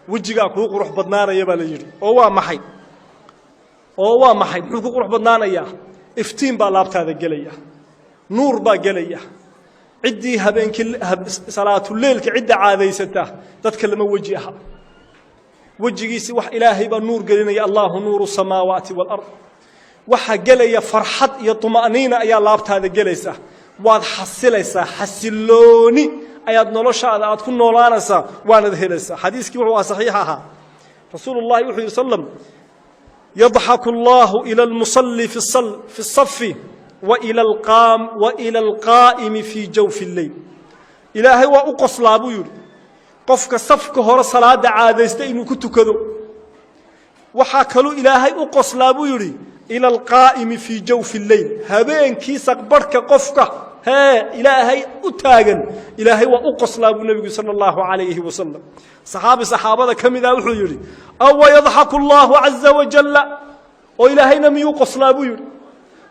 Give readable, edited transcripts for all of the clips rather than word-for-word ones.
Wejigaa kuu qurux badnaanaya baa la yidhi. Oo waa maxay? Oo waa maxay? Muxuu ku qurux badnaanayaa? Iftiin baa laabtaada gelaya, nuur baa gelaya. Ciddii habeenkii salaatuleylka cidda caadaysata dadka lama weji aha. Wejigiisi wax Ilaahay baa nuur gelinaya. الله نور السماوات والأرض. Waxaa gelaya farxad iyo طuma'niina ayaa laabtaada gelaysa. Waad xasilaysaa, xasilooni ayaad noloshaada aad ku noolaanaysaa, waanad helaysaa. Xadiiskii wuxuu ahaa saxiix ahaa. Rasuulu llahi wuxuu yidhi slam: يضحك الله إلى المصلي في الصف وإلى القائم في جوف الليل. Ilaahay waa u qoslaa buu yidhi qofka safka hore salaada caadaysta inuu ku tukado. Waxaa kaluu Ilaahay u qoslaa buu yidhi إلى القائم في جوف الليل, habeenkii saqbarhka qofka hee Ilaahay u taagan, Ilaahay waa u qoslaa buu nebigu sala allahu calayhi wasalam. Saxaabi saxaabada ka mida wuxuu yidhi: أو يضحك الله عز وجل, oo Ilaahayna miyuu qoslaa buu yidhi.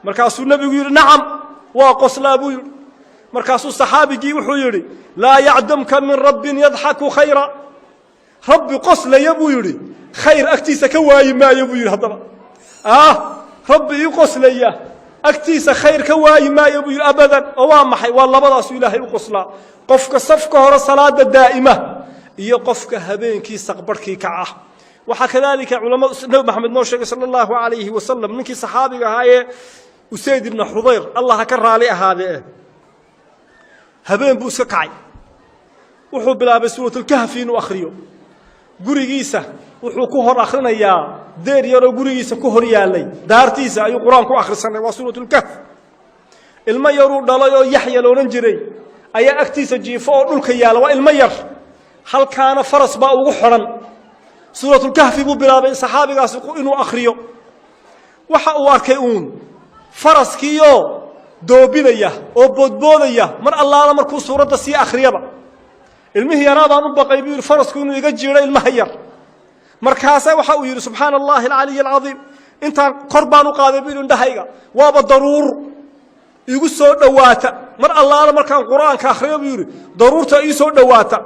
Markaasuu nebigu yidhi: nacam, waa qoslaa buu yidhi. Markaasuu saxaabigii wuxuu yidhi: لا يعدمك من رب يضحك خيرا. Rabbi qoslaya buu yidhi khayr agtiisa ka waayi maayo buu yidhi. Haddaba rabbi ii qoslaya agtiisa khayr ka waayi maayo buu yidhi abadan. Oo waa maxay? Waa labadaasuu Ilaahay u qoslaa: qofka safka hore salaada daa'ima iyo qofka habeenkii saqbarhkii kaca. Waxaa kadaalika culamadu Nebi Maxamed noo sheegay sala allahu calayhi wasalam, ninkii saxaabiga ahaa ee Usayd ibna Xudayr, Allah ha ka raali ahaadee, habeen buu iska kacay. Wuxuu bilaabay Suuratulkahfi inuu akhriyo. Gurigiisa wuxuu ku hor akhrinayaa, deer yaroo gurigiisa ku hor yaallay, daartiisa ayuu Qur-aan ku akhrisanay, waa Suuratulkahf. Ilmo yaruu dhalay oo Yaxya la odhan jiray ayaa agtiisa jiifo oo dhulka yaalla. Waa ilmo yar, halkaana faras baa ugu xidhan. Suuratulkahfi buu bilaabay saxaabigaasi inuu akhriyo. Waxa uu arkay uun faraskiioo doobinaya oo boodboodaya mar allaala markuu suuradda sii akhriyaba. Ilmihii yaraa baan u baqay buu yidhi, farasku inuu iga jiidho ilmaha yar. Markaasaa waxa uu yidhi: سبحان الله العلي العظيم. Intaan kor baan u qaaday buu yidhi indhahayga, waaba daruur igu soo dhowaata. Mar allaala markaan Qur-aanka akhriyo buu yidhi daruurta ii soo dhowaata.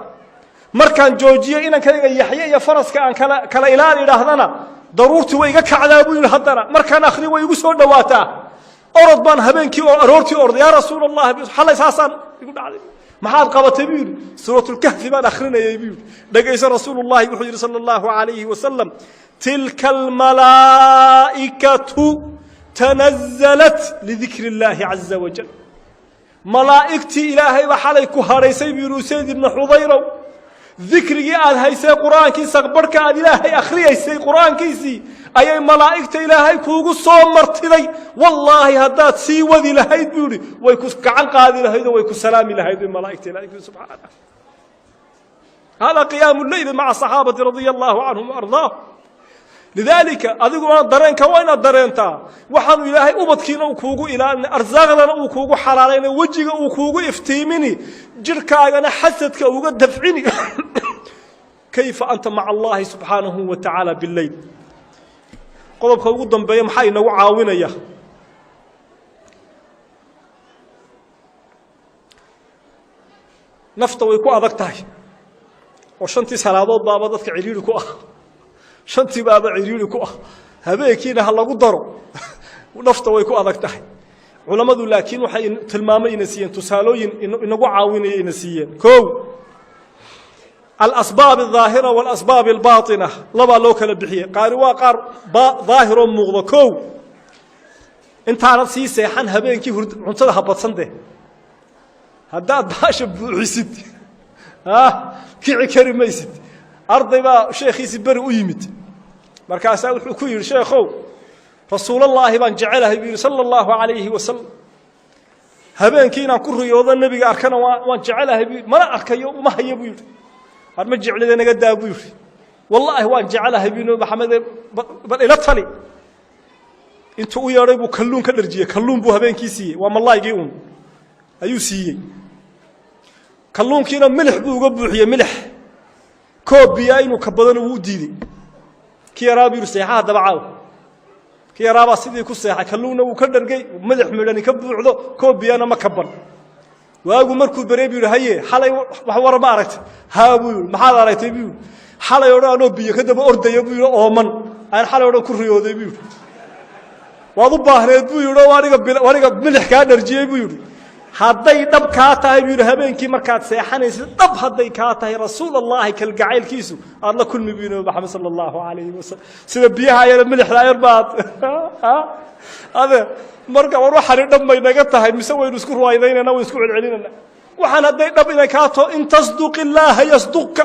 Markaan joojiyo inankayga Yaxye iyo faraska aan kala ilaali idhaahdana, daruurtii way iga kacdaa buu yidhi. Haddana markaan akhriyo way igu soo dhowaataa. Orod baan habeenkii oo aroortii orday. Yaa Rasuul Allahi, xalay saasaan igu dhacday, maxaad qabatay buu yidhi. Suuratulkahfi baan akhrinayay buu yidhi. Dhegayso, Rasuulullahi wuxuu yidhi sala allahu calayhi wasalam: تلك الملائكة تنزلت لذكر الله عز وجل. Malaa'igtii Ilaahay baa xalay ku hadhaysay buu yidhi, Usayd ibna Xudayrow. Dikrigii aad haysay, Qur-aankii saqbarhka aad Ilaahay akhriyaysay, Qur-aankiisii ayay malaa'igta Ilaahay kuugu soo martiday. Wallaahi haddaad sii wadi lahayd buu yidhi, way ku gacan qaadi lahayd oo way ku salaami lahayd bay malaa'igta Ilahay subxaanah. هذا قيام الليل مع الصحابة رضي الله عنهم وأرضاهم. Lidaalika adiguna dareenka waa inaad dareentaa. Waxaanu Ilaahay ubadkiina uu kuugu ilaalina, arsaaqdana uu kuugu xalaalayna, wejiga uu kuugu iftiimini, jidhkaagana xasadka uga dafcini. كيف أنت مع الله سبحانه وتعالى بالليل؟ Qodobka ugu dambeeya, maxaa inagu caawinaya? Nafta way ku adag tahay oo shantii salaadood baaba dadka cidhiidhi ku ah, shantii baaba cidhiidhi ku ah, habeenkiina ha lagu daro, nafta way ku adag tahay. Culammadu laakiin waxay tilmaamay ina siiyeen, tusaalooyin inagu caawinaya ina siiyeen. Kow, الأسباب الظاهرة والأسباب الباطنة, labaa loo kala bixiyey. Qaari waa qaar daahiroo muuqdo. Kow, intaanad sii seexan habeenkii cuntada ha badsan deh. Haddaad baasha buuxisid kici kari maysid. Arday baa sheekhiisii beri u yimid. Markaasaa wuxuu ku yidhi: sheekhow, Rasuulallaahi baan jecelahay buu yidhi sala allahu calayhi wasalam. Habeenkii inaan ku riyoodo Nebiga arkana waan jecelahay buu yidhi, mana arkayo, uma hayo buu yidhi. Har ma jeclida, naga daa buu yidhi. Wallaahi waan jecelahay buu, Nabi Maxamede bal ila tali. Intuu u yeedhay buu kalluun ka dharjiyey. Kalluun buu habeenkii siiyey, waa malaaygii uun ayuu siiyey. Kalluunkiina milix buu uga buuxiyey, milix. Koob biyaa inuu ka badano wuu u diidey. Kii yaraa buu yidhi: seexaha daba caaw. Kii yaraabaa sidii ku seexay. Kalluunna wuu ka dhargay, milix midhani ka buuxdo, koob biyana ma kaban. Waagu markuu beryey buu yidhi: haye, xalay wax wara ma aragtay? Haa buu yidhi. Maxaad aragtay buu yidhi. Xalay o dhan anoo biyo ka daba ordaya, buu yidhi, ooman aan xalay o dhan ku riyooday, buu yidhi. Waad u baahneed, buu yidhi, oo aniga milix kaa dharjiyey, buu yidhi. Hadday dhab kaa tahay, buu yidhi, habeenkii markaad seexanaysid, dhab hadday kaa tahay rasuul Allahi kalgacaylkiisu, aad la kulmi, buu yidhi, Nabi Maxamed sala Allahu calayhi wasalam, sida biyaha yar milixda yar baad ade. Marka war, waxaani dhab may naga tahay mise waynu isku ruwaydaynayna, waynu isku celcelinayna? Waxaan hadday dhab inay kaa taho, in tasduq illaaha yasduqka.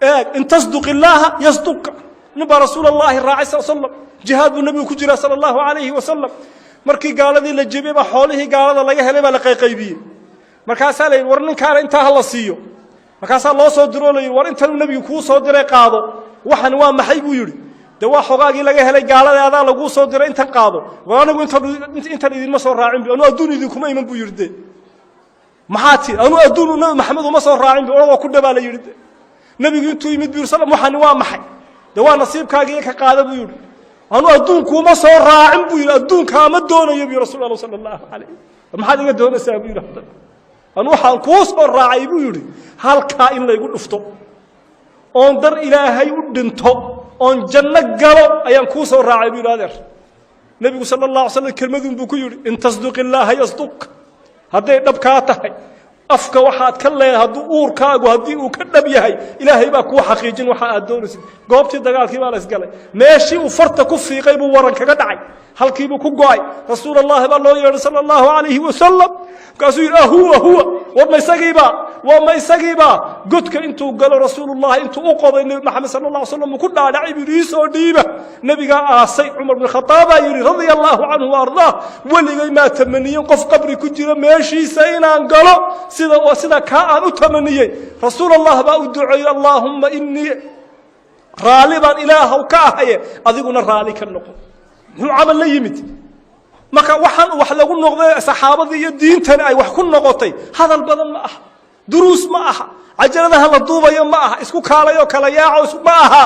Eeg, in tasduq illaaha yasduqka. Nin baa rasuul Allahi raacay sal slam. Jihaad buu nebigu ku jiraa sala Allahu calayhi wasalam. Markii gaaladii la jebiyey baa xoolihii gaalada laga helay baa la qayqaybiyey. Markaasaa la yidhi, war ninkaana intaa ha la siiyo. Markaasaa loo soo diroo la yidhi, war intanuu nebigu kuu soo diray qaado. Waxan waa maxay, buu yidhi. De waa xogaagii laga helay gaalada, adaa laguu soo diray, intan qaado. War anigu intan idinma soo raacin bu, anuu adduun idinkuma iman, buu yidhi. De maxaa tii? Anuu adduun Nabi Maxamed uma soo raacin bu. Waa ku dhabaa, la yidhi. De nebigu intuu yimid buu yidhi slam, waxani waa maxay? De waa nasiibkaagiiyo ka qaada, buu yidhi. Anuu adduunkuuma soo raacin, buu yidhi, adduunkaama doonayo, bu rasul alla sala Allahu calayh. Maxaad iga doonaysaa, buu yidhi. Haddana anu waxaan kuu soo raacay, buu yidhi, halkaa in laygu dhufto oon dar Ilaahay u dhinto oon janno galo ayaan kuu soo raacay, buu yidhi, adeer. Nebigu sala Allah alay slam kelmaduun buu ku yidhi, in tasduq illaaha yasduq. Hadday dhab kaa tahay afka waxaad ka leedahay, hadduu uurkaagu haddii uu ka dhab yahay, Ilaahay baa kuu xaqiijin waxa aad doonaysid. Goobtii dagaalkii baa la isgalay. Meeshii uu farta ku fiiqay buu waran kaga dhacay, halkiibuu ku go'ay. Rasuul Allahi baa loo yeedhay sala Allahu calayhi wasalam. Markaasuu yidhi, ahuwa huwa? War ma isagiibaa? Waa ma isagiibaa? Godka intuu galo rasuulullahi, intuu u qoday Nebi Maxamed sala Allah alay slam uu ku dhaadhacay, buu yidhi, ii soo dhiiba. Nebigaa aasay. Cumar bin Khataab baa yidhi radia Allahu canhu wa ardaah, weligay maa tamaniyin qof qabri ku jira meeshiisa inaan galo sida kaa aan u tamaniyey. Rasuul Allah baa u duceeyey, allaahumma inii raalli baan Ilaahow ka ahaye, adiguna raalli ka noqon. Muxuu camal la yimid? Marka waxaan wax lagu noqday saxaabadii iyo diintani ay wax ku noqotay hadal badan ma aha, duruus ma aha, cajaladaha la duubayo ma aha, isku kaalayoo kala yaaco ma aha.